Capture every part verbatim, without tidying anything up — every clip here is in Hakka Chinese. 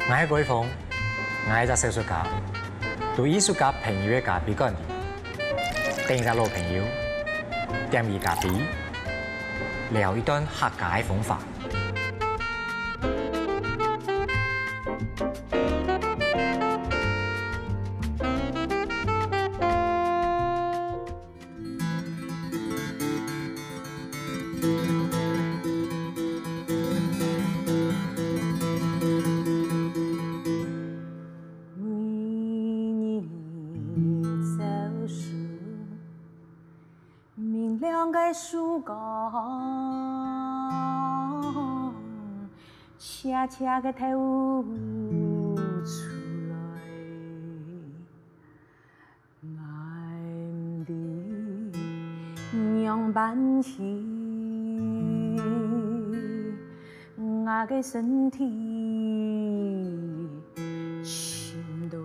𠊎係改風，𠊎係隻小說家，在藝術家朋友个咖啡館裡，等一隻老朋友，點佢咖啡，聊一段客家个風華。 每日朝晨，明亮个曙光，恰恰个透出來。 𠊎毋知仰般去，𠊎个身體尋到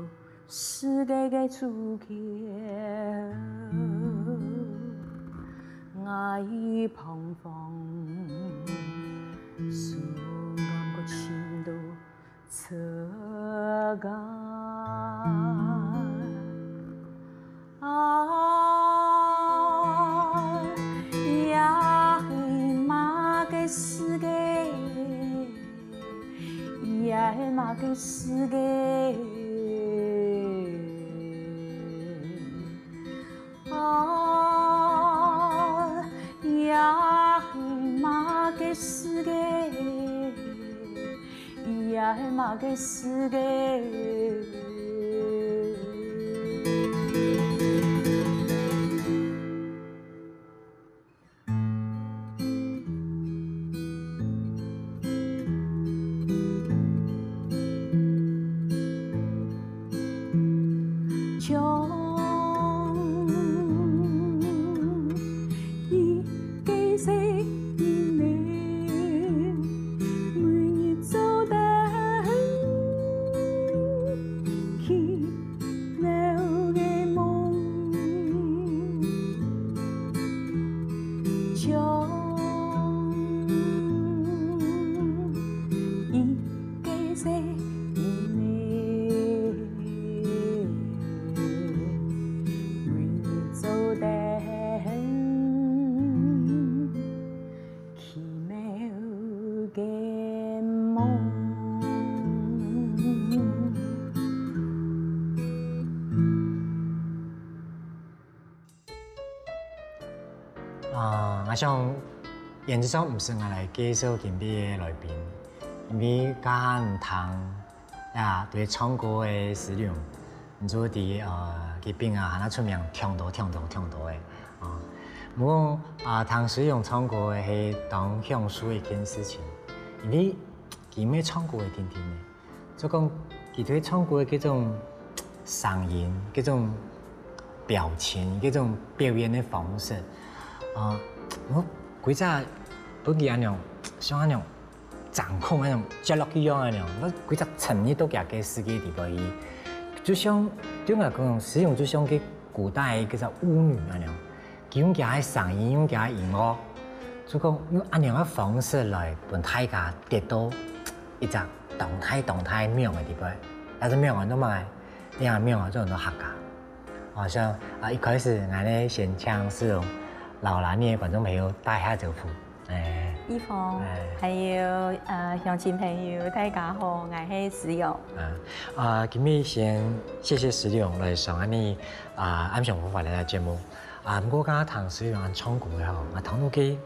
世界个出口，𠊎已彷徨，總感覺尋到 自家。啊，這係麼个世界？這係麼个世界？ 啊，這係麼个世界？這係麼个世界？ 像一个細人仔，每日做得去 了个夢，像一个細人仔，每日做得 奇妙个夢。啊，𠊎想，原則上毋使𠊎來介紹今晡日个來賓，因為該下毋聽 呀，對唱歌个詩詠，你就知，呃，佢比𠊎還較出名，忒多忒多忒多个，啊。毋過，啊，聽詩詠唱歌个係當享受个一件事情，因為佢毋係唱歌个定定个，就講佢對唱歌个這種聲音、這種表情、這種表演个方式，啊，𠊎歸隻分佢恁樣，像恁樣 掌控恁樣，接落去樣恁樣，𠊎歸隻沉入到佢个世界裡背去。就像，對𠊎講，詩詠就像个古代个叫舞女恁樣，佢用佢个聲音，用佢个音樂，就講用恁樣个方式來分大家得到一隻當大當大个夢个裡背。但是夢啊，做麼个？你看夢啊，做很多客家。好像啊，一開始𠊎呢先請詩詠摎𠊎等个觀眾朋友打下招呼。 哎，一峰，哎。還有，呃，鄉親朋友，大家好，𠊎係詩詠。啊，啊，今日先謝謝詩詠來上𠊎等，啊，暗香風華个節目。啊，毋過剛剛聽詩詠恁唱歌个吼，𠊎聽到个，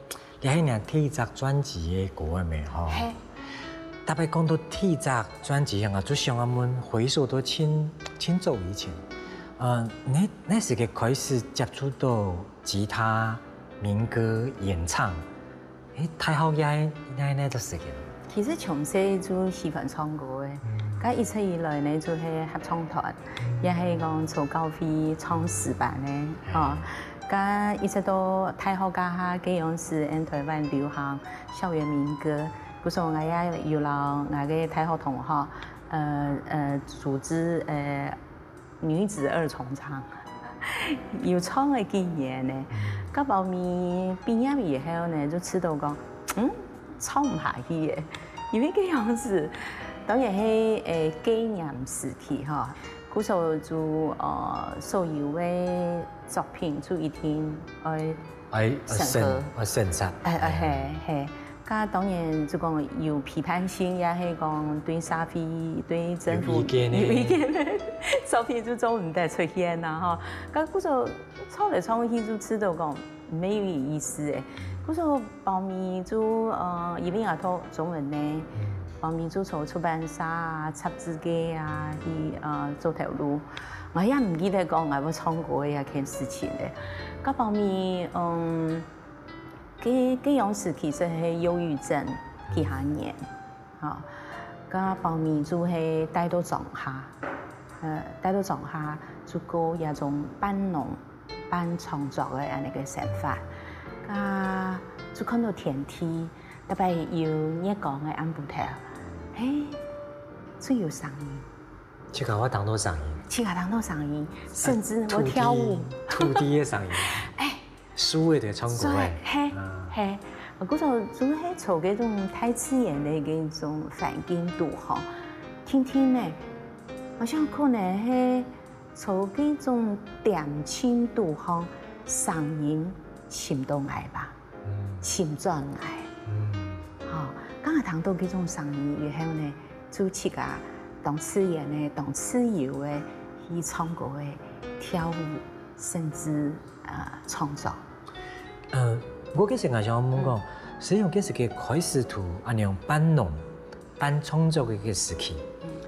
這係你第一隻專輯个歌係無吼？嘿。特別講到第一隻專輯，𠊎就想愛問，回溯到盡，盡早以前，呃，你，你係个開始接觸到 吉他、民歌演唱，係大學也係，也係哪隻時間？其實從細就喜歡唱歌个，嗯。該一直以來呢，就係合唱團，嗯。也係講在教會唱詩班个，嗯。吼。該一直到大學該下，該樣時，𫣆台灣流行校園民歌，故所𠊎也有摎𠊎个大學同學，呃，呃，組織，呃， 女子二重唱，有唱个經驗呢。嗯。到後面畢業以後呢，就知道講，嗯，唱毋下去个，因為該樣時，當然係誒戒嚴時期吼，故所就呃所有个作品就一定愛哎，審核。啊審查，哎哎嘿嘿，該當然就講有批判性，也係講對社會、對政府有意見个有意見个作品就做毋得出現啦吼。該故所創來創去就知道講， 無意思誒。故所包尾就呃，因為𠊎讀中文呢，包尾就從出版社啊、雜誌界啊去呃做頭路。𠊎也毋記得講𠊎會唱歌个這件事情誒。該包尾嗯，該該央時其實係憂鬱症幾下年，吼，該包尾就係帶到莊下，呃，帶到莊下就過這種半農 半創作个恁呢个生活。啊，就看到天地，特別有月光个暗晡頭，嘿，就有聲音，自家會聽到聲音，自家聽到聲音，甚至會跳舞。土地个聲音，哎，樹仔在唱歌所以哎，嘿啊嘿，故所就係在這種大自然个這種環境肚吼，聽聽呢，好像可能係在這種恬靜肚吼，聲音尋到𠊎吧，嗯尋轉𠊎。嗯吼，剛剛聽到這種聲音以後呢，就自家當自然个、當自由个去唱歌个、跳舞，甚至呃創作。呃，毋過其實𠊎想問講，雖然其實个開始圖恁樣半農半創作个一个時期，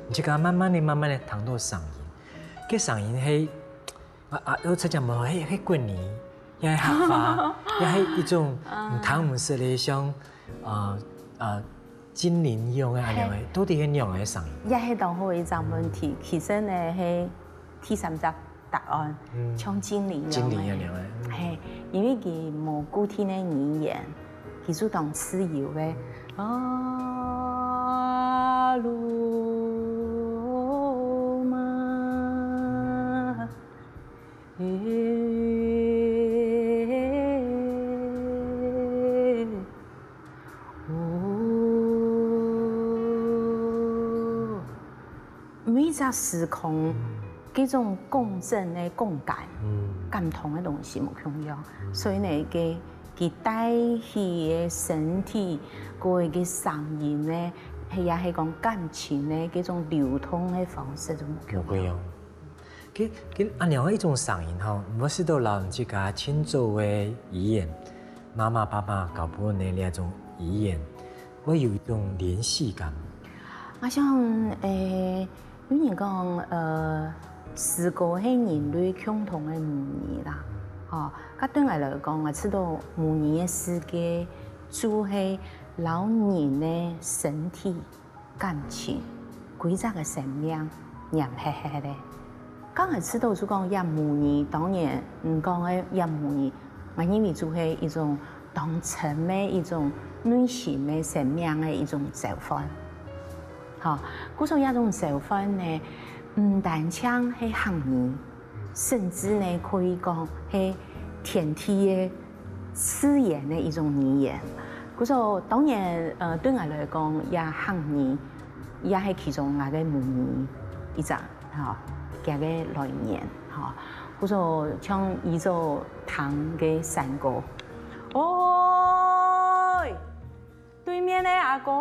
你自家慢慢的、慢慢的聽到聲音，个聲音係啊啊，又出現無，係係滾泥，也係客話，也係一種毋聽毋識个像呃呃精靈一樣个恁樣个，到底係仰个聲音？也係當好一隻問題。其實呢，係第三隻答案，嗯像精靈一樣个。精靈一樣个，嘿，因為佢無固定个語言，佢就當自由个。啊，路嘛，欸，哦，每一隻時空，這種共振个共感，嗯感動个東西無共樣，所以呢，佢佢帶起个身體，過个聲音呢，也係講感情呢，這種流通个方式都無共樣。無共樣。其其恁樣个一種聲音吼，毋會試著摎自家親祖个語言，媽媽、爸爸教分你个這種語言，會有一種聯繫感。𠊎想，誒，有人講，呃，詩歌係人類共同个母語啦，吼，該對𠊎來講，𠊎知道母語个世界就係摎人个身體、感情、規隻个生命黏核核个。該𠊎知道就講這母語，當然，你講个這母語，𠊎認為就係一種當深个一種內心个生命个一種召喚。吼，故所這種召喚呢，毋單淨係客語，甚至呢可以講係天地个自然个一種語言。故所當然，呃，對𠊎來講，這客語也係其中𠊎个母語一隻，吼，佢个來源，吼。故所像以早聽个山歌，喂，對面个阿哥，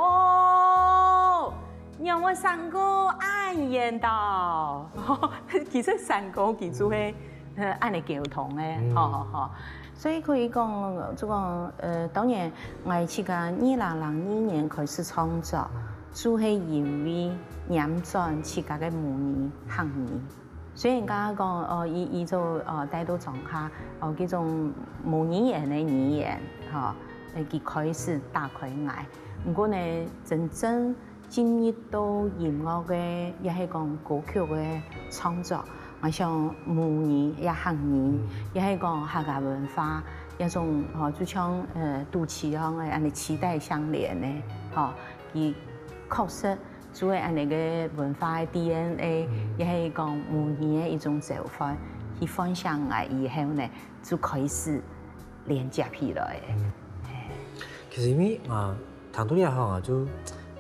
仰會山歌恁遠到？其實山歌佢就係，呃，恁呢溝通个，嗯吼吼吼。所以可以講，就講，呃，當然，𠊎自家二零零二年開始創作，就係因為黏轉自家个母語客語。雖然剛剛講，哦，以以早哦帶到莊下，哦，這種無語言个語言，吼，誒，佢開始打開𠊎。毋過呢，真正進入到音樂个，也係講歌曲个創作，𠊎想母語也客語，也係講客家文化，這種吼，就像呃肚臍項个恁呢臍帶相連个，吼，佢確實就係恁呢个文化个DNA，也係講母語个一種召喚，去喚醒𠊎以後呢，就開始連接起來个。其實因為啊，談到這項啊，就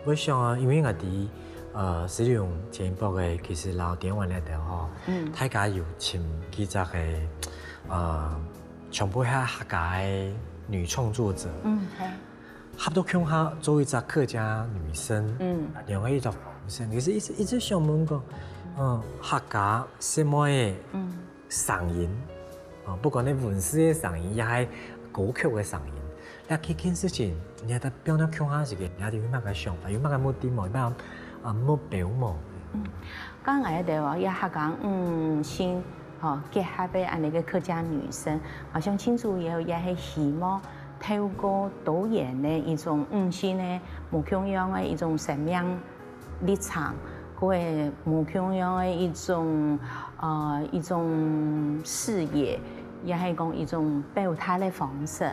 會想啊，因為𠊎知呃，石勇前一擺个，其實摎電玩个吼，嗯。大家有尋幾隻个，呃，全部係客家个女創作者，嗯，係。合到共下做一隻客家女聲，嗯。另外一隻方式，其實一直，一直想問講，嗯，客家姊妹个，嗯。聲音，啊，不管你文字个聲音，也係歌曲个聲音， 這件事情，你在表達共下時間，你有麼个想法，有麼个目的無？有麼个，啊，目標無？嗯，剛才个哦，也客家女聲，吼，結合个恁呢个客家女聲，好像盡主要也係希望透過多元个一種女性个無共樣个一種生命 立場，佢个無共樣个一種，呃，一種視野，也係講一種表達个方式，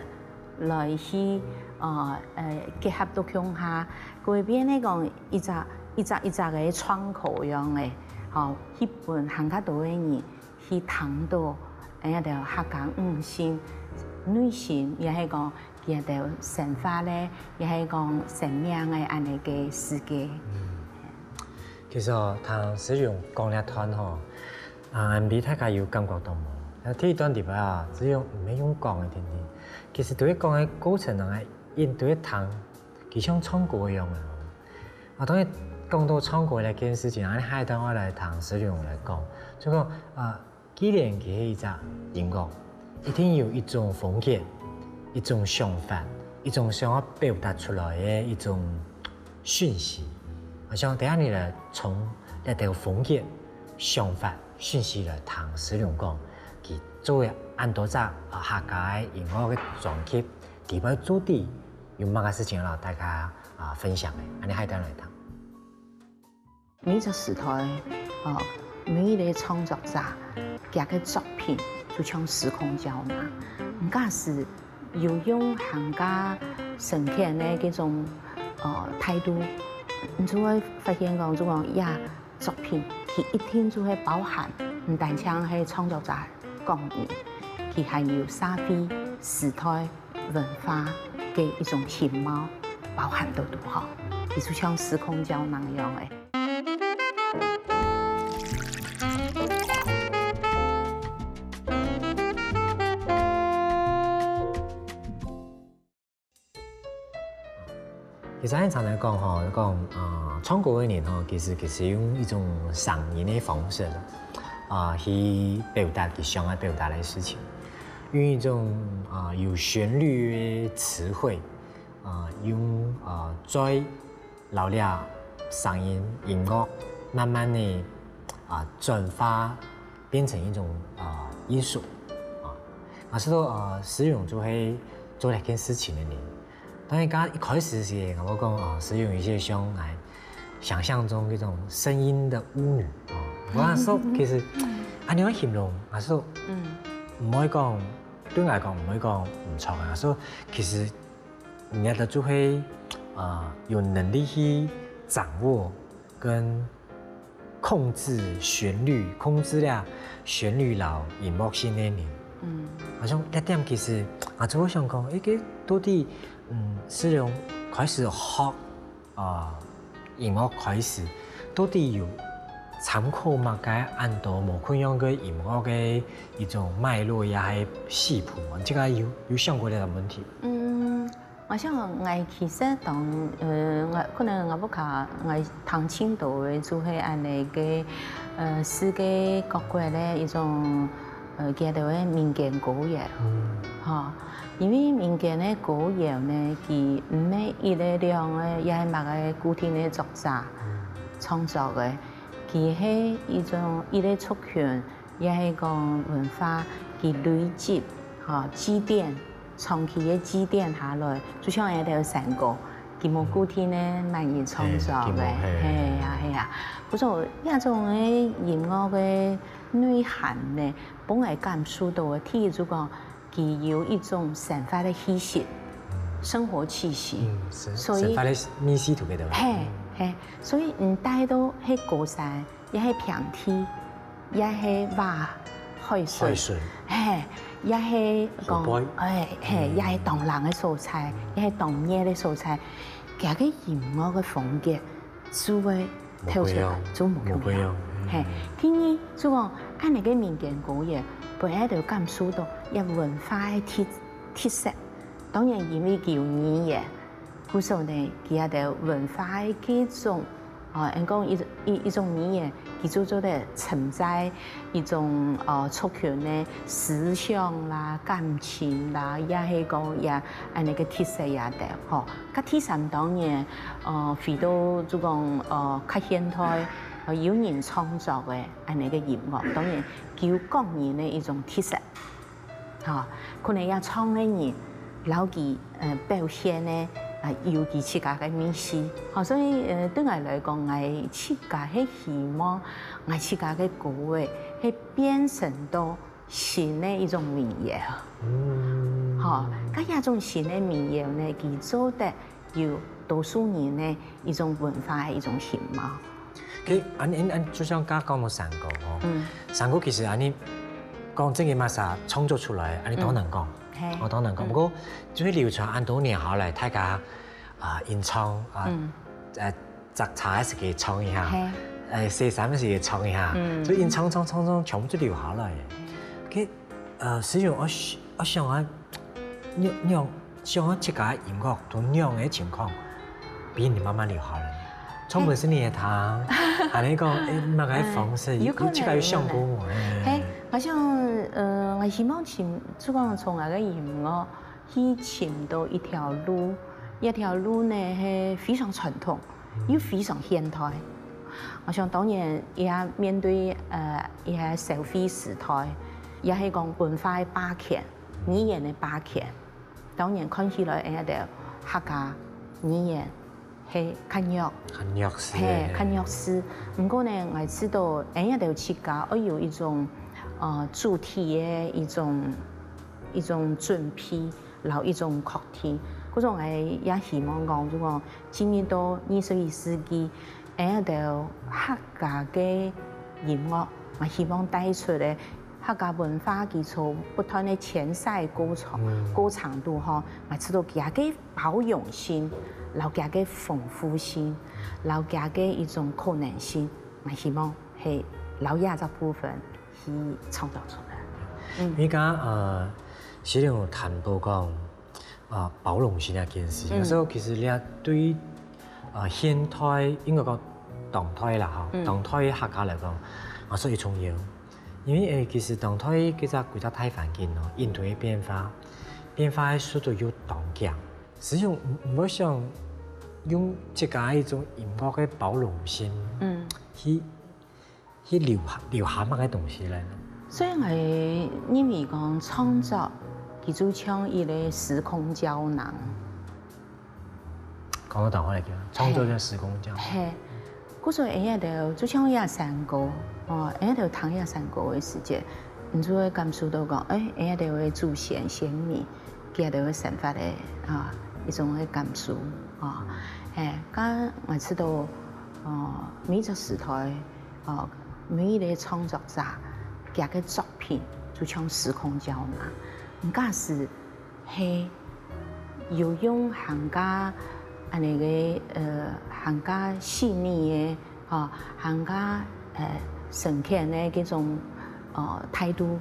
來去，呃，呃，結合到共下，佢變成講一隻，一隻，一隻个窗口樣个，吼，去分還較多个人 去聽到，哎呀，就客家女性內心，也係講佢兜生活咧，也係講生命个恁呢个世界。其實哦，聽石勇講這段吼，啊，毋知大家有感覺到無？啊，第一段裡背啊，石勇毋係用講个，定定。其實對佢講个過程當中，𠊎一直對佢聽，佢像唱歌一樣个哦。 啊，當然講到唱歌這件事情，𠊎下一段愛來聽石勇來講，就講，啊，既然佢係一隻音樂，一定有一種風格、一種想法、一種想要表達出來个一種訊息。𠊎想等下你來從這兜風格、想法、訊息來聽石勇講，佢做个恁多隻，啊，客家个音樂个專輯，裡背到底 有麼个事情摎大家，啊，分享个，恁呢下一段來聽。每隻時代，哦，每一個創作者，佢个作品就像時空膠囊。你假使有用還較深刻个這種，呃，態度，你就會發現講，就講，呀， 作品，佢一定就會包含，毋單淨係創作者個人，佢還有社會、時代、文化个一種形貌，包含到肚吼。佢就像時空膠囊一樣个。 其實恁樣來講吼，講，啊，唱歌个人吼，其實，其實用一種聲音个方式，啊，去表達佢想要表達个事情，用一種，啊，有旋律个詞彙，啊，用，啊，嘴摎這聲音、音樂，慢慢个，啊，轉化 變成一種，呃，藝術，啊。啊，所以說，呃，石勇就係做這件事情个人。當然，剛剛一開始時，𠊎會講，呃，石勇有一些像來想像中那種聲音的巫女，啊。𠊎說，其實，啊，你會形容，𠊎說，嗯。毋會講，對𠊎來講，毋會講毋著啊。所以其實，你个就會，呃，有能力去掌握跟 控制旋律，控制了旋律摎音樂性个人。嗯。好像這點其實，啊，就會想講，誒，該到底，嗯，石勇開始學，啊，音樂開始，到底有參考麼个恁多無共樣个音樂个一種脈絡，也係系譜無？這個有，有想過這個問題？嗯， 𠊎想，𠊎其實當，呃，𠊎可能𠊎屋下，𠊎聽盡多个就係恁呢个，呃，世界各國个一種，呃，佢兜个民間歌謠，嗯。吼，因為民間个歌謠呢，佢毋係一個兩個，也係麼个固定个作者，嗯。創作个，佢係一種，一個族群， 也係講文化，佢累積，吼，積澱，長期个積澱下來，就像𠊎兜山歌，佢無固定个麼人創作个，嘿，佢無，嘿。係啊，係啊。故所，這種个音樂个內涵呢，分𠊎感受到个，第一就講，佢有一種生活个氣息，嗯。生活氣息。嗯，生，所以，生活个味緒在該兜。嘿，嘿，所以你戴到係高山， 也係平地，也係挖海筍，海筍。嘿，也係講，湖背。哎，嘿，嗯。也係當冷个所在，也係當熱个所在，佢个音樂个風格，就會透出來，就無共樣。無共樣。嘿，第二，就講恁樣个民間歌謠，分𠊎兜感受到一文化个特特色。當然，因為佢有語言，故所呢，佢也兜文化个這種，哦，應講一一一種語言，佢就做得承載一種呃族群个思想啦、感情啦，也係講也恁樣个特色也兜，吼。 該第三當然，呃，回到就講呃較現代，呃有人創作个恁樣个音樂，當然佢有個人个一種特色，吼，可能也唱个人，摎佢呃表現个啊有佢自家个味緒，吼，所以呃對𠊎來講，𠊎自家係希望𠊎自家个歌仔係變成到 新个一種民謠。嗯。吼，該這種新个民謠呢，佢做得有多數人个一種文化个一種形貌。其實恁恁恁，就像剛剛講到山歌吼，嗯。山歌其實恁樣講真个嘛，啥創作出來，恁樣當難講，嘿。哦，當難講。嗯。不過就係流傳恁多年下來，大家啊吟唱啊，嗯。呃，摘茶个時節唱一下，嘿。呃，洗衫个時節唱一下，嗯。所以吟唱唱唱唱，全部都留下來。其實 呃，使用我想我想啊，仰仰想啊自家个音樂同樣个情況，分人慢慢留下來。唱分細人仔聽，還係講，誒，麼个方式，有可能，有自家有想過無？誒。嘿，好像，呃，𠊎希望尋，就講從𠊎个音樂去尋到一條路，一條路呢係非常傳統，又非常現代。我想當然也面對，呃，也社會時代，也係講文化个霸權， 語言个霸權。當然看起來，𠊎兜客家語言係較弱，較弱勢，係，較弱勢。毋過呢，𠊎知道，𠊎兜自家愛有一種，呃，主體个一種一種準備，摎一種確定。故所𠊎也希望講，就講進入到二十一世紀，𠊎兜客家个音樂，𠊎希望帶出个 客家文化佢所不斷个遷徙个過程，過程肚吼，𠊎知道佢个包容性，摎佢个豐富性，摎佢个一種可能性，𠊎希望係摎這隻部分去創造出來。嗯。你講呃，先生有談到講， 啊，包容性這件事。嗯。所以其實這對於啊現代，應該講當代啦吼，嗯。當代客家來講，啊，所以重要。因為誒，其實當代這隻幾隻大環境哦，應對个變化，變化个速度又當強。所以毋毋會想用自家一種音樂个包容性，嗯。去 去留下留下麼个東西來呢？所以𠊎認為講創作，佢就像一個時空膠囊。講到當好來講，創作就時空膠囊。係，故所𠊎兜就像這山歌，哦，𠊎兜聽這山歌个時節，你就會感受到講，誒，𠊎兜个祖先先民，佢兜个生活个啊一種个感受，哦，係，該𠊎知道，哦，每隻時代 哦，每一個創作者，佢个作品就像時空膠囊。假使係有用還較恁樣个，呃，還較細膩个，吼，還較，呃，誠懇个這種，呃，態度，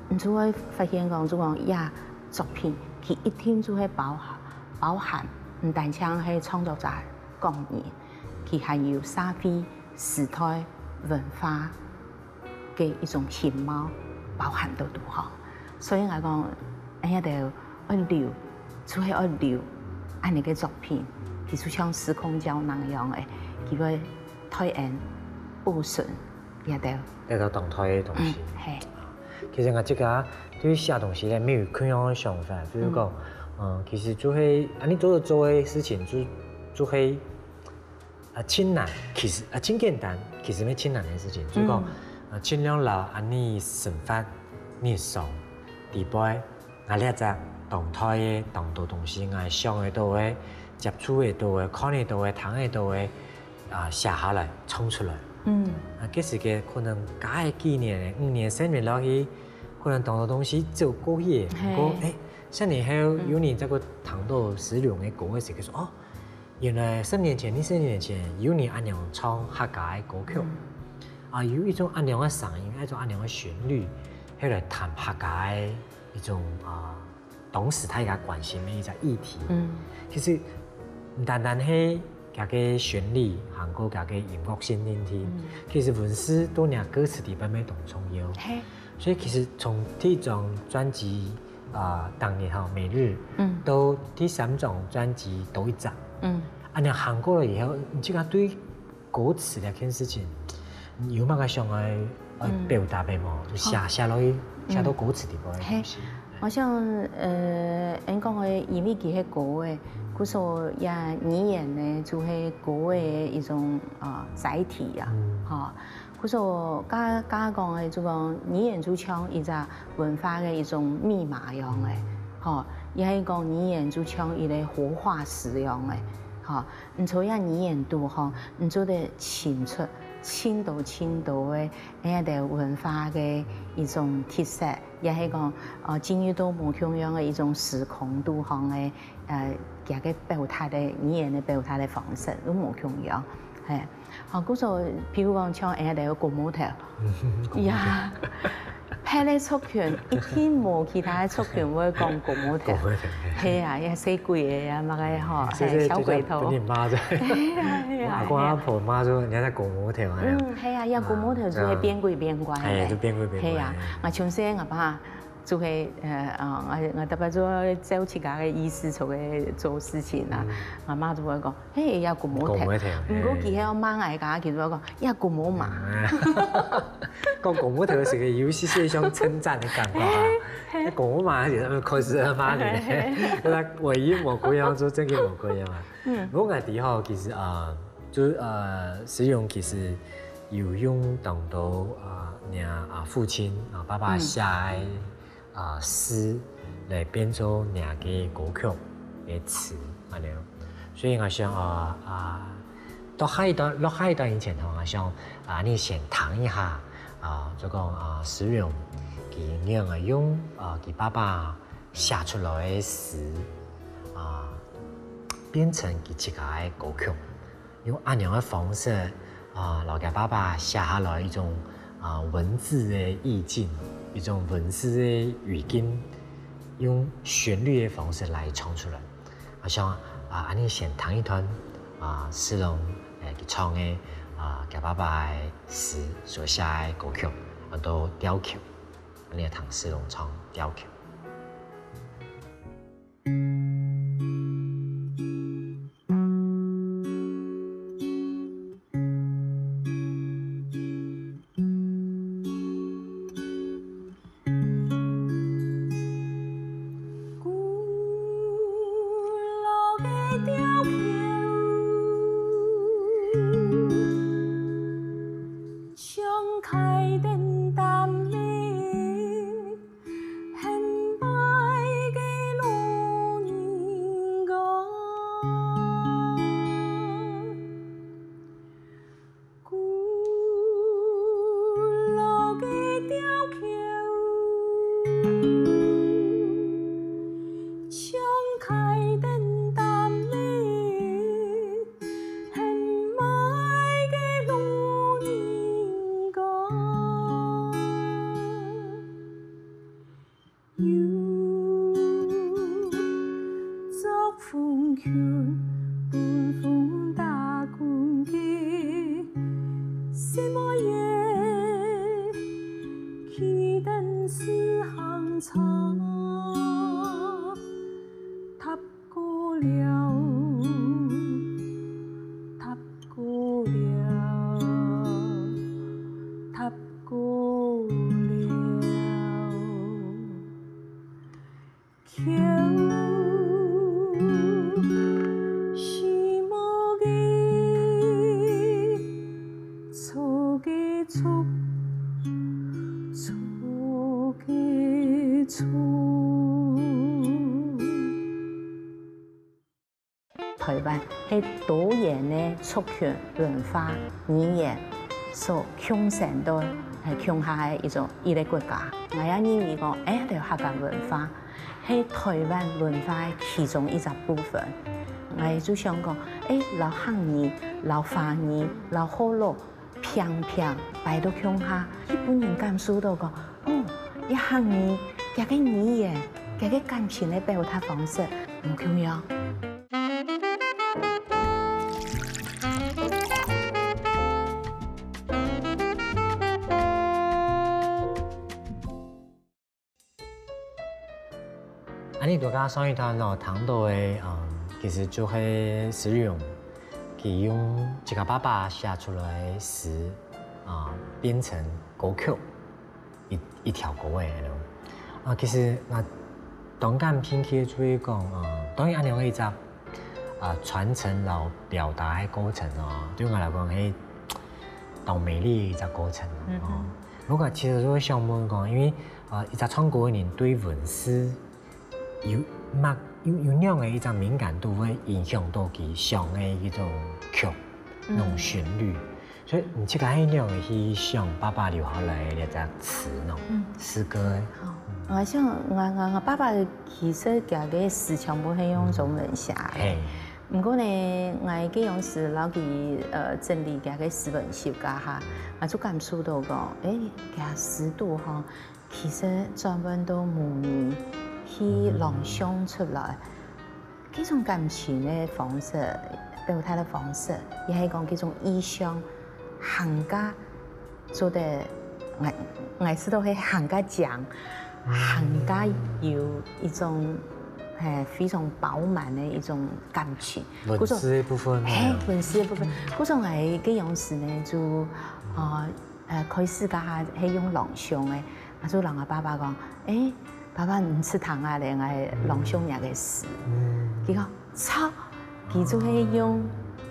你就會發現講，就講這作品，佢一定就會包含，包含，毋單淨係創作者個人，佢還有社會 時代文化个一種形貌，包含到肚吼。所以𠊎講，𠊎兜愛留，就係愛留恁樣个作品，佢就像時空膠囊樣个，佢會代𠊎保存這兜。這兜當代个東西。嗯，係。其實𠊎自家對寫東西咧，乜有共樣个想法，比如講，嗯，其實就係，啊，你做得做个事情就，就係 啊，盡難，其實啊，盡簡單，其實乜盡難个事情。就講，啊，盡量摎恁樣生活日常裡背，𠊎這隻當代个當多東西，𠊎想得到个、接觸得到个、看得到个、聽得到个，啊，寫下來，唱出來。嗯。啊，該時節可能加个幾年，五年、十年落去，可能當多東西走過去个。毋過，誒，十年後有人再過聽到使用个歌个時，佢說，哦，原來十年前、二十年前，有人恁樣唱客家个歌曲，啊，有一種恁樣个聲音，一種恁樣个旋律，係來談客家个一種啊，當時大家關心个一隻議題。嗯，其實毋單單係佢个旋律，還過佢个音樂性定定，其實文字對若歌詞裡背乜當重要。係，所以其實從第一張專輯啊，當年吼，每日，嗯，到第三張專輯多一隻，嗯，恁樣行過了以後，你自家對歌詞這件事情，有麼个想愛愛表達个無？就寫寫落去，寫到歌詞裡背个東西。我想，呃，恁講个，因為佢係歌个，故所也語言呢，就係歌个一種啊載體啊，吼。故所，剛剛講个，就講語言就像一隻文化个一種密碼樣个，吼，也係講語言就像一個活化石樣个，吼。 你在這語言肚吼，你做得尋出盡多盡多个，𠊎兜文化个一種特色，也係講，呃，進入到無共樣个一種時空肚項个，呃，佢个表達个語言个表達个方式都無共樣，係。好，故所，譬如講像𠊎兜个古墓頭，呀， 別个族群，一定無其他个族群會講古墓頭。古墓頭，係。係啊，也細鬼仔啊，麼个吼，係，小鬼頭。分人罵著。係啊，係啊，阿公阿婆罵著，人家在古墓頭啊。嗯，係啊，也古墓頭就係變鬼變怪个。哎，就變鬼變怪。係啊，𠊎從細𠊎爸就係，呃，啊，𠊎，𠊎大伯就照自家个意思做个做事情啊，𠊎媽就會講， 嘿，也古墓頭。古墓頭，毋過佢係愛罵𠊎个，佢就會講，也古墓嫲。講古墓頭係个有一些像稱讚个感覺啊。那古墓嫲其實開始罵你，那唯一無共樣就真个無共樣啊。嗯，毋過𠊎知吼，其實啊，就呃，思蓉其實有用當多啊，你啊父親啊，爸爸寫个 啊詩來變做若个歌曲个詞，恁樣。所以𠊎想啊啊，到下一段，落下一段以前吼，𠊎想啊，你先聽一下啊，就講啊，思蓉佢仰仔用啊佢爸爸寫出來个詩啊，變成佢自家个歌曲。 用恁樣个方式啊，摎厥爸爸寫下來一種啊文字个意境，一種文字个語境，用旋律个方式來唱出來。啊，像啊，恁樣先聽一段啊，思蓉誒佢唱个啊，厥爸爸个詩所寫个歌曲，安到調曲，恁樣聽思蓉唱調曲。 古老个吊橋，像開燈擔个， 很白个老人家。古老个吊橋，像開燈擔个，很白个老人家。 有著紅裙，分風打滾个細妹仔，企等自行車，踏過了，踏過了，踏過了。 橋，樹木个，草个草，草个草。臺灣係多元个族群、文化、語言所共生到，誒，共下个一種，一個國家。𠊎也認為講，誒，這客家文化係台灣文化个其中一隻部分。𠊎就想講，欸，摎客語、摎華語、摎學老，平平擺到共下，分人感受到講，哦，這客語，厥个語言，厥个感情个表達方式，無共樣。 恁仔，大家上一段所聽到个，嗯，其實就係詩韻，佢用自家爸爸寫出來个詩，啊，變成歌曲，一，一條歌仔恁樣。啊，其實𠊎當感興趣个就係講，啊，當然恁樣个一隻，啊，傳承摎表達个過程哦，對𠊎來講係當美麗个一隻過程哦。嗯哼。 毋過其實𠊎想問講，因為，呃，一隻唱歌个人對文字有麼，有，有仰仔一隻敏感度，會影響到佢想个一種曲，那種旋律。所以你自家係仰仔去想爸爸留下來个這隻詞呢？嗯。詩歌个。好，𠊎想，𠊎，𠊎，𠊎爸爸其實厥个詩全部係用中文寫个。嘿。 毋過呢，𠊎該央時摎佢，呃，整理厥个詩文集該下，𠊎就感受到講，欸，厥詩肚吼，其實轉換到母語去朗誦出來，該種感情个方式，表達个方式，也係講該種意象，還較 做得，𠊎，𠊎試著係還較靚，還較有一種，欸，非常飽滿个一種感情。文字个部分。係，文字个部分。故所𠊎該央時呢，就，呃，呃，開始該下係用朗誦个，啊，就摎𠊎爸爸講，欸， 爸爸，你試聽啊咧，𠊎朗誦若个詩。佢講，著，佢就係用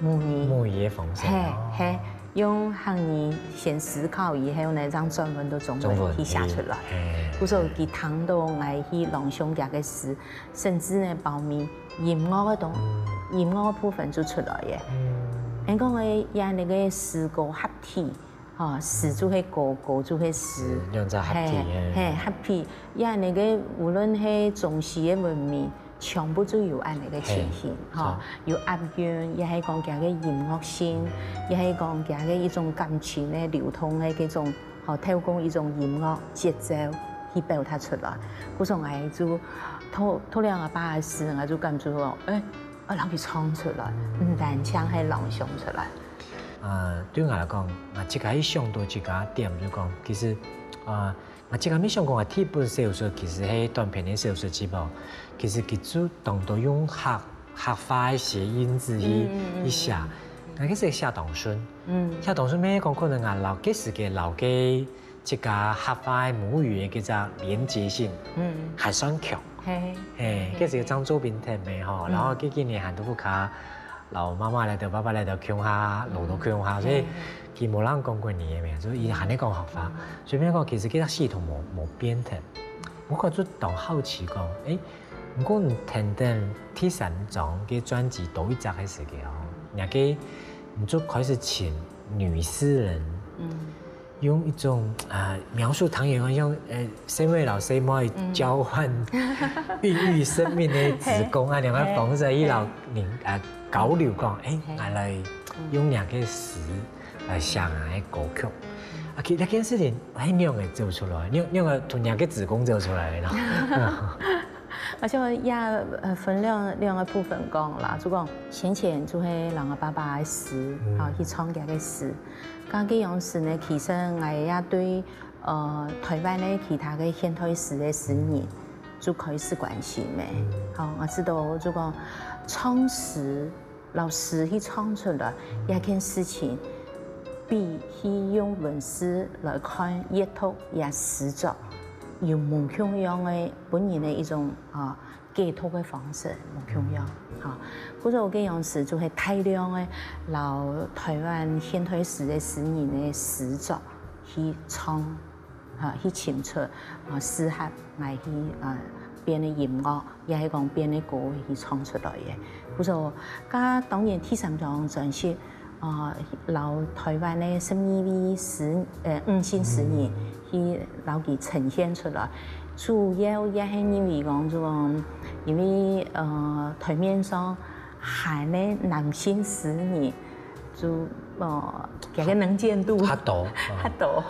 母語。母語个方式。係，係，用客語先思考以後呢，正轉換到中文去寫出來。故所佢聽到𠊎去朗誦厥个詩，甚至呢，包尾音樂个東，音樂个部分就出來个。𠊎講个，這恁仔个詩歌合體， 吼，詩就係歌，歌就係詩。兩隻合體，係，係，合體。也恁仔个，無論係中西个文明，全部就有恁仔个情形，吼，有押韻，也係講厥个音樂性，也係講厥个一種感情个流動个該種，吼，透過一種音樂節奏去表達出來。故所𠊎就讀，讀了𠊎爸个詩，𠊎就感覺講，欸，愛摎佢唱出來，毋單淨係朗誦出來。 呃，對𠊎來講，𠊎自家一想到自家點就講，其實，呃，𠊎自家乜想講，𠊎第一本小說其實係短篇个小說集無，其實佢就當多用客，客話个諧音字去，去寫。𠊎該時寫當順，寫當順，乜講可能𠊎摎該時个老个 自家客話个母語个這隻連結性，嗯，還算強。係，係，該時个張作霖特別吼，然後這幾年還都不卡，摎媽媽來到、爸爸來到共下，摎到共下，所以佢無人講過你个名，所以佢還在講客話。所以變講，其實這隻系統無，無變忒。毋過就當好奇講，欸，毋過你跈等第三張个專輯多一隻个時間哦，若个你就開始請女詩人，嗯。 用一種，呃，描述唐圓圓用，呃，細妹摎細妹交換孕育生命个子宮啊，兩个方式去摎人，呃，交流講，欸，𠊎來用若个詩來寫𠊎个歌曲。啊，其實這件事情，係仰仔走出來，仰，仰仔同若个子宮走出來个呢？ 𠊎想也，呃，分兩，兩个部分講啦，就講先前就係摎𠊎爸爸个詩，吼，去創厥个詩。該該央時呢，其實𠊎也對，呃，臺灣个其他个現代詩个詩人就開始關心个。吼，𠊎知道就講唱詩 摎詩去創出來這件事情，比去用文字來看閱讀這詩作，有無共樣个分人个一種，啊，解讀个方式，無共樣。吼，故所該央時就係大量个摎臺灣現代詩个詩人个詩作去創，啊，去尋出，啊，適合𠊎去，啊，編个音樂， 也係講編个歌去創出來个。故所，該當然第三張專輯，啊，摎臺灣个十二位詩，呃，女性詩人去摎佢呈現出來，主要也係因為講，就講，因為呃，台面上還个男性詩人，就呃，這个能見度較多，較多，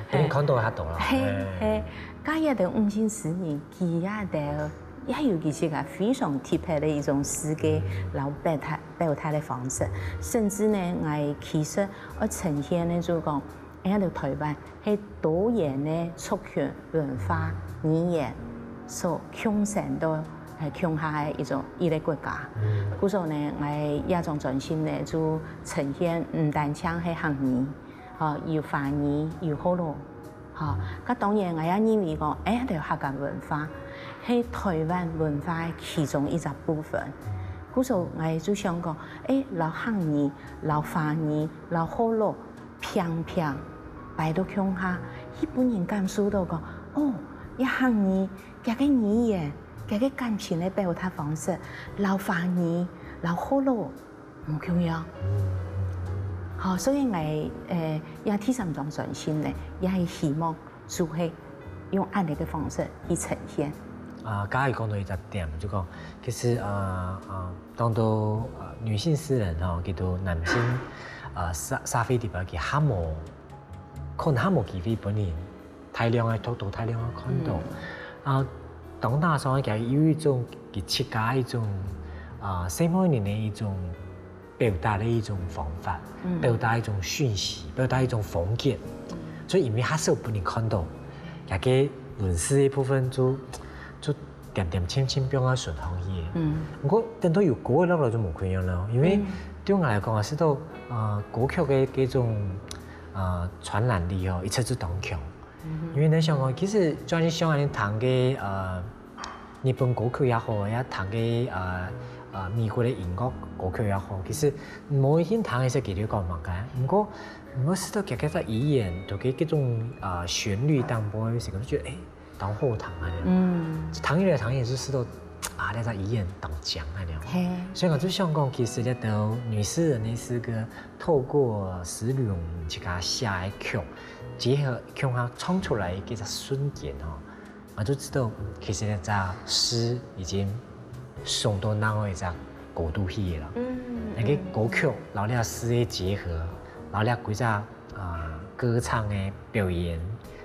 分你看到較多啦。係係，加一个女性詩人，佢也得，也有佢自家非常特別个一種詩个，然後表達表達个方式，甚至呢，𠊎其實愛呈現呢，就講，哎呀，台灣 係多元个族群、文化、語言所共生到共下个一種一个國家。故所呢，𠊎這張專輯呢就呈現毋單淨係客語，吼，有華語、有學老，吼，該當然𠊎也認為講，哎，這客家文化係台灣文化个其中一隻部分。故所𠊎就想講，哎，摎客語、摎華語、摎學老 平平擺到共下，去分人感受到講，哦，這客語，佢个語言，佢个感情个表達方式，摎華語，摎學老無共樣。好，所以𠊎呃，這第三張專輯呢，也係希望就係用恁樣个方式去呈現。啊，剛才講到一隻點，就講其實啊啊，當多呃女性詩人吼，佢對男性呃社社會裡背佢較無 可能較無機會分人大量个讀到、大量个看到。啊，當大上个佢有一種佢自家一種啊，細妹人个一種表達个一種方法，表達一種訊息，表達一種風格。所以因為較少分人看到，佢个文字个部分就就點點青青放啊順行去。嗯，毋過等到有歌个落來就無共樣了，因為對𠊎來講啊，係到呃歌曲个這種 呃傳染力吼，一直就當強。因為你想講，其實專業上恁樣聽个呃日本歌曲也好，也聽个呃呃美國个音樂歌曲也好，其實無一定聽个係佢兜講麼个，毋過毋過係到佢个語言，同佢這種呃旋律當中，係感覺誒，當好聽啊！嗯，聽起來聽起來就係到啊，這隻語言當強啊！係，所以𠊎就想講，其實這兜女詩人个詩歌 透過詩龍自家寫个曲，結合共下唱出來个這隻瞬間吼，𠊎就知道其實這隻詩已經送到另外一隻高度去了。嗯，該个歌曲，然後這詩个結合，然後這幾隻啊歌唱个表演，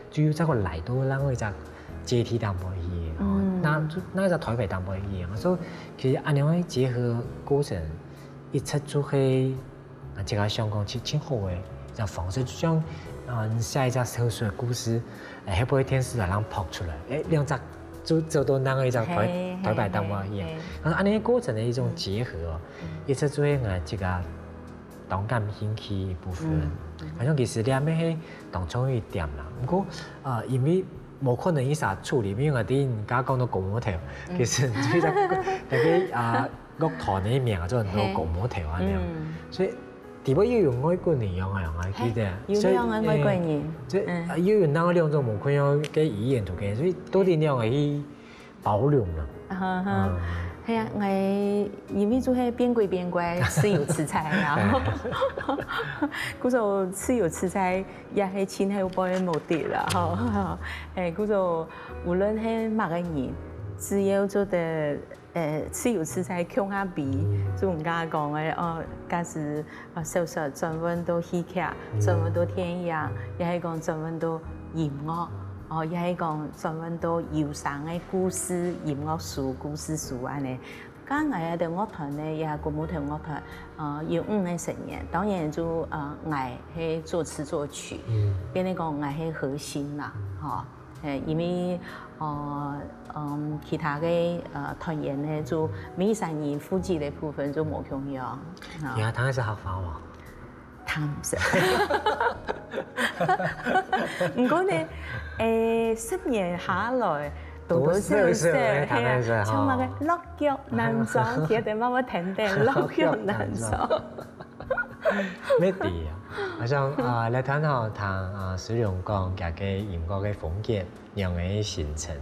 就又再過來到另外一隻階梯頂背去，嗯，那那一隻台北頂背去，所以其實恁樣个結合過程，一直就係 啊，這个想講盡盡好个一隻方式，就像啊，你寫一隻小說个故事，誒，會毋會電視台人拍出來，誒，兩隻就做到另外一隻台台北當晚一樣。但是恁樣過程个一種結合哦，一直就係𠊎這个當感興趣个部分。好像其實這乜係當重要一點啦。毋過啊，因為無可能一下處理，因為𠊎等人家講到古墓頭，其實就係該个啊。 樂團个名做很多古墓頭啊那樣，所以底背又有外國人樣啊，𠊎記得，有兩个外國人，所以又有那兩種無共樣个語言都可以，所以到底你兩个去包容了。哈哈，係啊，𠊎因為就係變鬼變怪，自由自在啊，故所自由自在也係盡後背个目的啦，吼，誒，故所無論係麼个人，只要做得 呃，自由自在共下飛，就人家講个哦，假使啊小說轉換到戲劇，轉換到電影，也係講轉換到音樂，哦，也係講轉換到有聲个故事、音樂書、故事書恁呢。該𠊎个樂團呢，也古墓頭樂團，呃，有五个成員，當然就呃，𠊎係作詞作曲，變成講𠊎係核心啦，吼。 誒，因為呃，嗯，其他个呃團員呢，就每三人負責个部分就無共樣。你還聽得識客話無？聽毋識。毋過呢，誒，十年下來，多多少少，係啊，像麼个落腳難撞，其實慢慢聽聽，落腳難撞。 乜對啊，好像啊，來談下談啊，蘇蓉講佢个音樂个風格，仰仔形成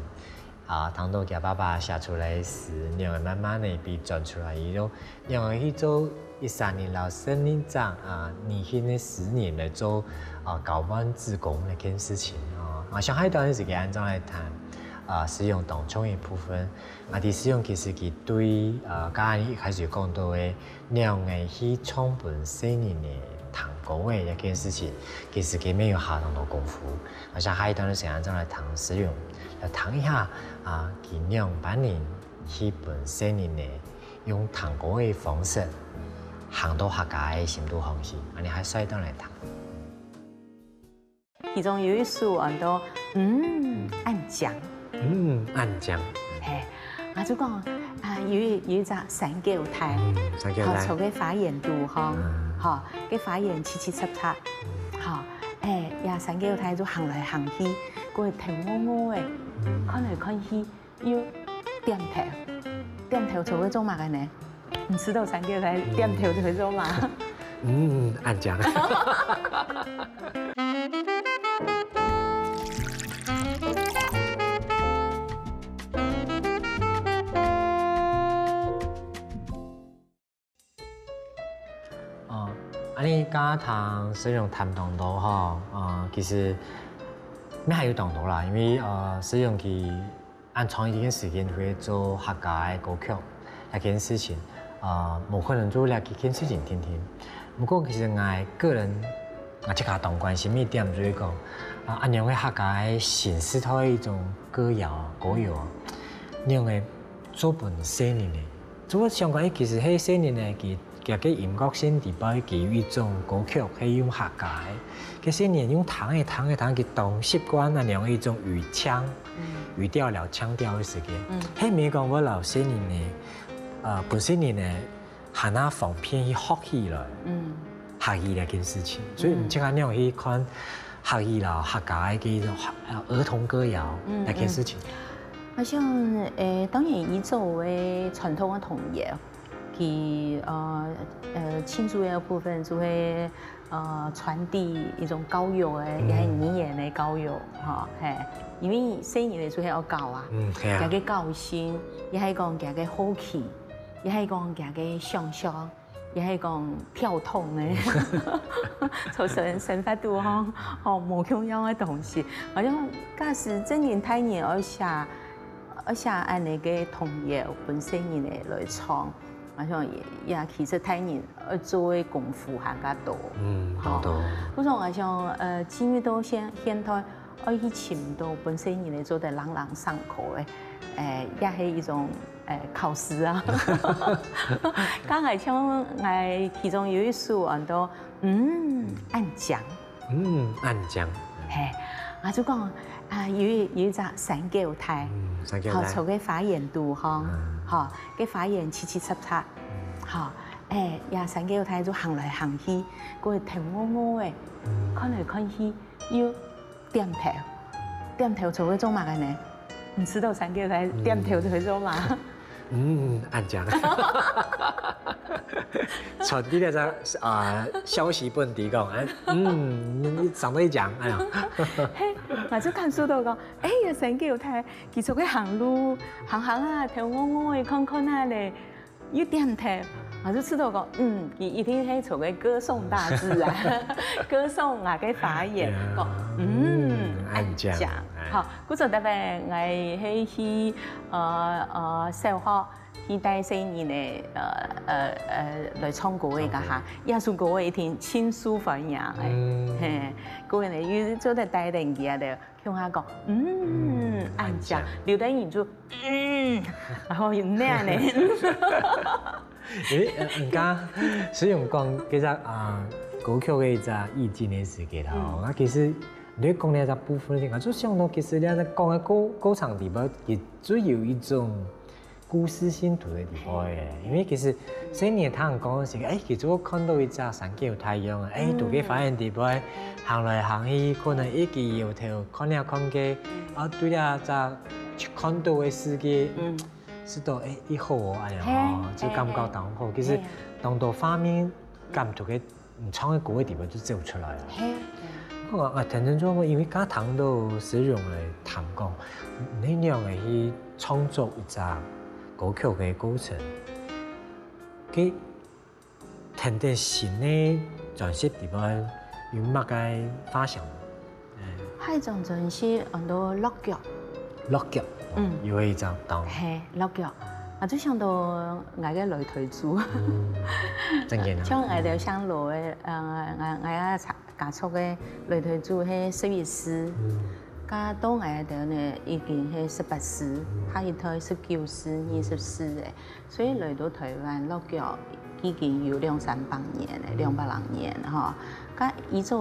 啊，談到佢爸爸寫出來个詩，仰仔慢慢仔被轉出來，佢又仰仔去做一三年老生人長啊，年輕个詩人來做啊交換志工這件事情啊，啊，想下一段時間恁樣來談。啊，思蓉當重要个部分。啊，在思蓉其實佢對，呃，剛剛一開始有講到个，仰般去唱分細人仔聽歌仔這件事情，其實佢乜有下當多功夫。啊，想下一段个時間正來聽思蓉，來聽一下，啊，佢仰般人去分細人仔用聽歌仔个方式，行到客家个深度項去，恁樣下一段來聽。 其中有一首安到，嗯，恁靚。嗯，恁靚。嘿，啊，就講，啊，有一，有一隻山狗大，嗯，山狗大。吼，坐个花園肚吼，嗯。吼，个花園七七雜雜，嗯。吼，哎，呀，山狗大就行來行去，過頭臥臥个，嗯。看來看去， 又點頭，點頭做个做麼个呢？你知道山狗大點頭做个做麼个？嗯，恁靚。哦，恁樣剛剛聽思蓉談當多吼，呃，其實乜還有當多啦，因為，呃，思蓉佢恁長一段時間會做客家个歌曲，這件事情，呃，無可能做這件事情定定。不過其實𠊎個人，𠊎自家當關心一點就係講，啊，恁樣个客家个新時代一種歌謠、歌謠，恁樣个做分細人仔 就會想講，欸，其實係細人仔，佢，佢个音樂性底背，佢有一種歌曲係用客家个，个細人仔用聽个、聽个、聽，佢當習慣恁樣一種語腔、語調了腔調个時間。係毋係講會摎細人仔，呃，分細人仔還較方便去學起來，學習這件事情。所以你這下仰去看 客語啦、客家个這種，呃，兒童歌謠，嗯，這件事情。嗯。好像，呃，當然以早个傳統个童謠，佢，呃，呃，慶祝个部分就會，呃，傳遞一種教育个，嗯。也係語言个教育，吼，嘿。因為細人仔就係愛教啊，嗯，係啊。佢个個性，也係講佢个好奇，也係講佢个想像， 也係講跳動个，造成生活肚吼，吼，無共樣个東西。好像假使真正大人愛寫，愛寫恁樣个童謠分細人仔來唱，好像也，也其實大人愛做个功夫還較多。嗯，吼，當多。故所𠊎想，呃，進入到現，現代，愛去尋到分細人仔做得朗朗上口个，欸，也係一種 欸，考試啊。剛才像𠊎其中有一首安到，嗯，恁靚。嗯，恁靚。嘿，啊，就講，啊，有一，有一隻山狗大，嗯，山狗大。吼，坐个花園肚吼，嗯。吼，个花園七七雜雜，嗯。吼，欸，呀，山狗大就行來行去，過頭臥臥个，嗯。看來看去，又 點頭，點頭做个做麼个呢？你知道山狗大點頭做个做麼个？嗯，恁靚。傳遞了這，啊，消息分你講，欸，嗯，你，你長得靚，哎呀。嘿，𠊎就感受到講，哎呀，山狗大，佢做个行路，行行啊，頭臥臥个，看看啊咧， 又點頭，𠊎就知道講，嗯，佢一定係做个歌頌大自然，歌頌𠊎个花園，講，嗯，恁靚。好，故所特別𠊎係去，呃，呃，小學去帶細人仔，呃，呃，呃，來唱歌个該下，這首歌个一定盡受歡迎个，嘿，過後呢，又做得帶等佢啊， 共下講，嗯，恁靚，恁靚。有个人就，嗯，然後又那樣呢。因為，呃，人家雖然講這隻，啊，歌曲个一隻意境个世界吼，嗯。啊，其實你講這隻部分个時候，就想到其實你在講个過，過程裡背，佢就有一種 故事性在裡背个，因為其實細人仔聽講个時，欸，佢就看到一隻山狗大樣啊，欸，在該花園裡背行來行去，可能一直搖頭看了看去，啊，對了，這看到个世界，嗯，係到，欸，一好哦，哎呀，嘿，哦，就感覺當好。嘿，其實嘿。當多畫面感觸个 你唱个歌个地方就走出來啊。嘿，對。我，我聽聽做，因為剛聽到思蓉來談講，你仰仔去創作一隻歌曲个過程，佢跈等新个專輯裡背有麼个發想？嗯。下一張專輯安到落腳，落腳，嗯，又係一隻當，係，落腳。𠊎就想到𠊎个來台祖，正經啊。像𠊎兜鄉下个，呃，𠊎，𠊎个家，家族个來台祖係十一世，嗯，該到𠊎兜呢已經係十八世，下一代十九世、二十世个。所以來到台灣落腳已經有兩三百年了，兩百零年吼。該以前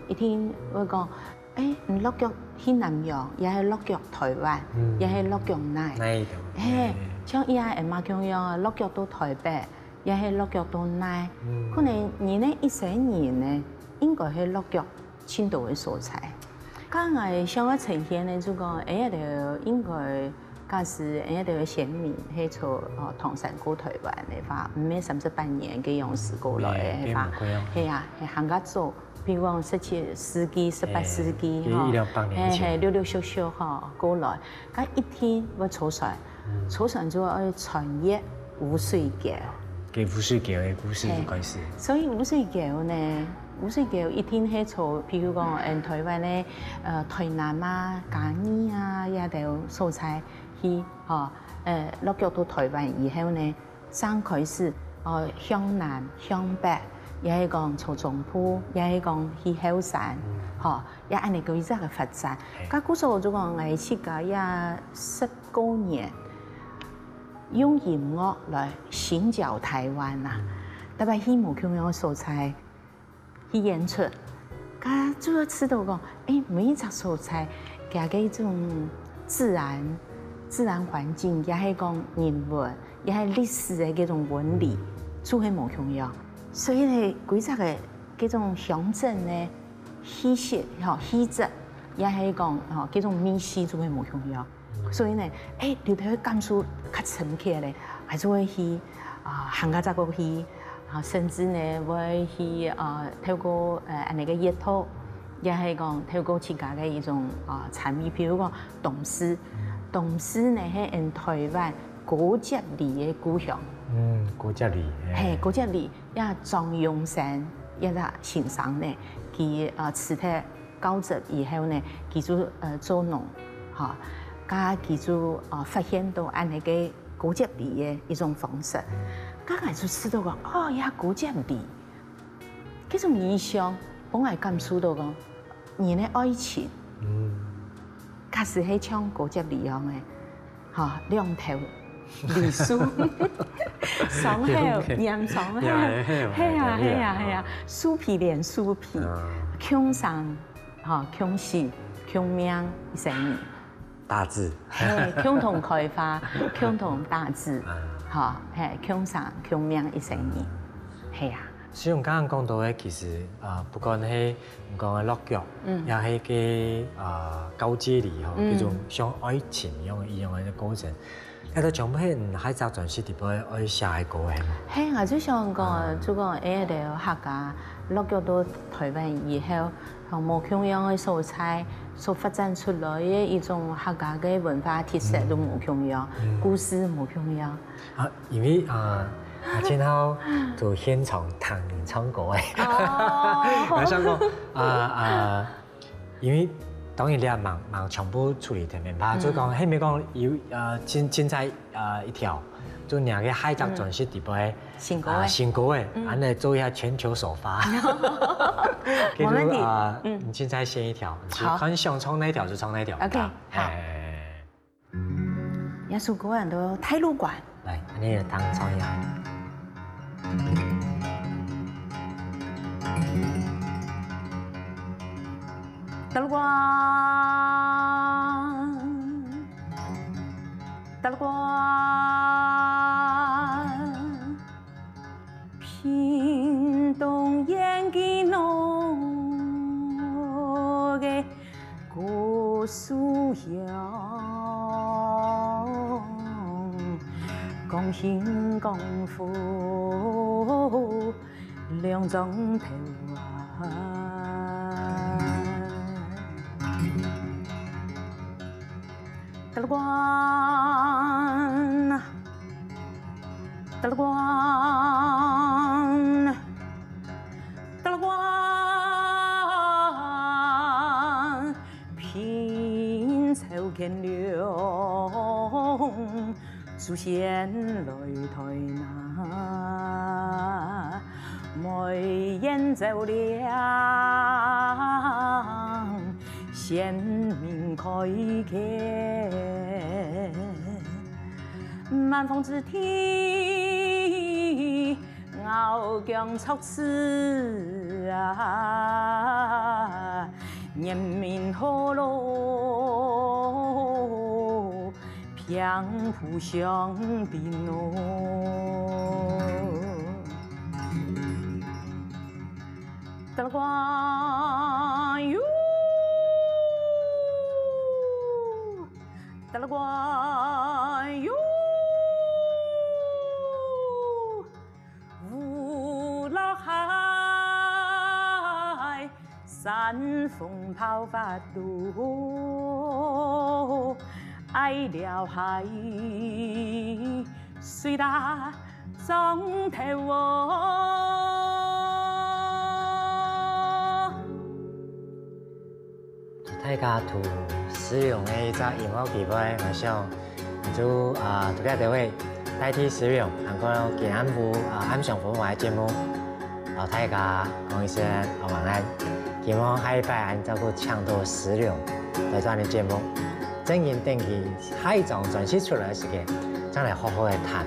一定會講， 欸，你落腳去南洋，也係落腳台灣，也係落腳哪？哪一度？係，像𠊎阿姆共樣，落腳到台北，也係落腳到哪？可能你呢一生人呢，應該係落腳盡多个所在。該𠊎想愛呈現呢，就講，欸，應該 假使𠊎兜个先民係從，哦，唐山過台灣个話，毋係三十八年个樣式過來个話，係啊，係還較早，比如講十七世紀、十八世紀吼，係，係，陸陸續續吼過來，該一定會坐船，坐船就愛穿越烏水溝。該烏水溝个故事就開始。所以烏水溝呢，烏水溝一定係從，譬如講，嗯，台灣个，呃，台南啊、嘉義啊，這兜所在 去，吼，呃，落腳到台灣以後呢，正開始，哦，向南、向北，也係講坐中部，也係講去後山，吼，也恁呢个一隻个發展。該故所就講，𠊎自家也十過年，用音樂來尋找台灣啊，特別去無共樣个所在， 去演出。該主要知道講，欸，每一隻所在，佢个一種自然、自然環境，也係講人文，也係歷史个這種紋理，就係無共樣。所以呢，規隻个這種鄉鎮呢，氣息吼，氣質，也係講吼，這種味緒就係無共樣。 所以呢，欸，你就會感受較深刻咧，還係會去，啊，行較早過去，啊，甚至呢，會去，啊，透過，呃，恁呢个閱讀，也係講透過自家个一種，啊，參與，譬如講，東勢，東勢呢，係𠊎台灣高接梨个故鄉。嗯，高接梨，係，高接梨，也張永山，也係先生呢，佢，啊，辭忒 教職以後呢，佢就，呃，做農，吼，該佢就，呃，發現到恁呢个高接梨个一種方式。該𠊎就知道講，哦，這高接梨，這種意象，分𠊎感受到講，人个愛情，假使係像高接梨樣个， 吼，兩頭梨樹，相好，黏相好，係啊，係啊，係啊，樹皮連樹皮，共生，吼，共死，共命一生人。大自。係，共同開花，共同大自，吼，係，共生共命一生人，係啊。 所以你剛剛講到个，其實，呃，不管係你講个落腳，也係个，呃，高接梨吼，這種像愛情一樣个、一樣个過程，該都全部係你下隻專輯裡背愛寫个歌係無？係，𠊎就想講，就講，欸，這客家落腳到台灣以後，從無共樣个所在所發展出來个一種客家个文化特色都無共樣，故事無共樣。 啊，因為，啊，𠊎正好在現場聽你唱歌欸。哦。𠊎想講，啊，啊，因為當然你也吂、吂全部處理忒面吧，就講，係毋係講有，呃，凊、凊彩，呃，一條，就你个下隻專輯裡背，新歌欸。啊，新歌欸，恁呢做一下全球首發。無問題。啊，你凊彩選一條，你係看想唱哪條就唱哪條。OK，好。欸。 這首歌安到大路關。來，恁呢就當唱一下。大路關，大路關。 屏東煙枝路个姑蘇鄉，光興光復兩莊頭啊。 大路關，大路關，大路關，平草間柳。祖先來台南，梅艷照亮，先民開墾。滿荒之地， 牛耕作此啊，人民和樂，平富相並哦。噠啦呱喲，噠啦呱喲。 雨落下，山風炮發路，愛了海，水打庄頭哦。 大家在使用个一隻音樂機會，𠊎想就啊，在這位代替使用，通過今暗晡啊暗上分享个節目，摎大家講一聲晚安。希望下一擺還照顧請到使用來做你節目。正經等佢下一張專輯出來个時間，正來好好个談。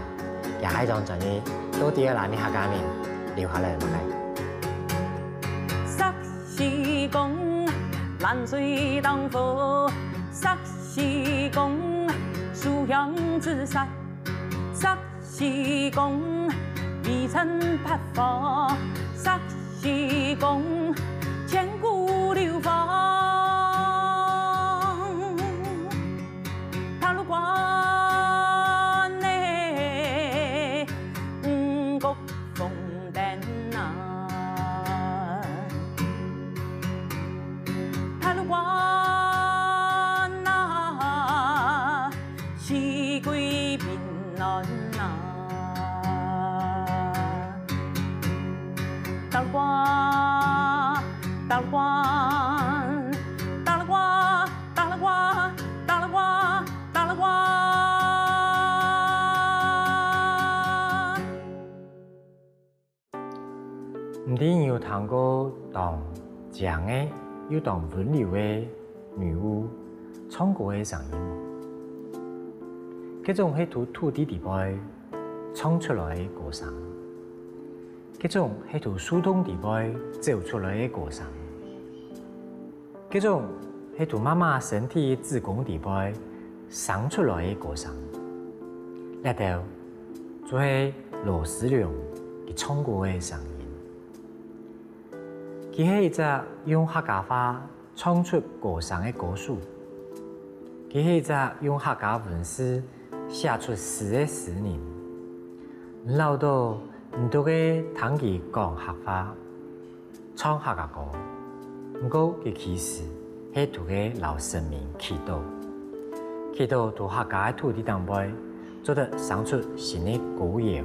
也係一種轉移，到底愛拿你客家人留下來麼个？石獅公，藍水當火，石獅公，書香之煞，石獅公，美稱八方，石獅公，千古流芳。 塔魯關个五穀豐登啊，塔魯關啊，四季平安啊。塔魯關，塔魯關，塔魯關。 噠啦呱，噠啦呱，噠啦呱。毋知你有聽過當靚个又當溫柔个女巫唱歌个聲音無？該種係在土地底背唱出來个歌聲，該種係在樹洞底背走出來个歌聲。 該種係在媽媽身體子宮底背生出來个歌聲。這兜就係羅思良佢唱歌个聲音。佢係一隻用客家話唱出歌聲个歌手。佢係一隻用客家文字寫出詩个詩人。你恅著，你都係聽佢講客話， 唱客家歌，毋過佢其實係在該摎神明祈禱，祈禱在客家个土地頂背，做得生出新个歌謠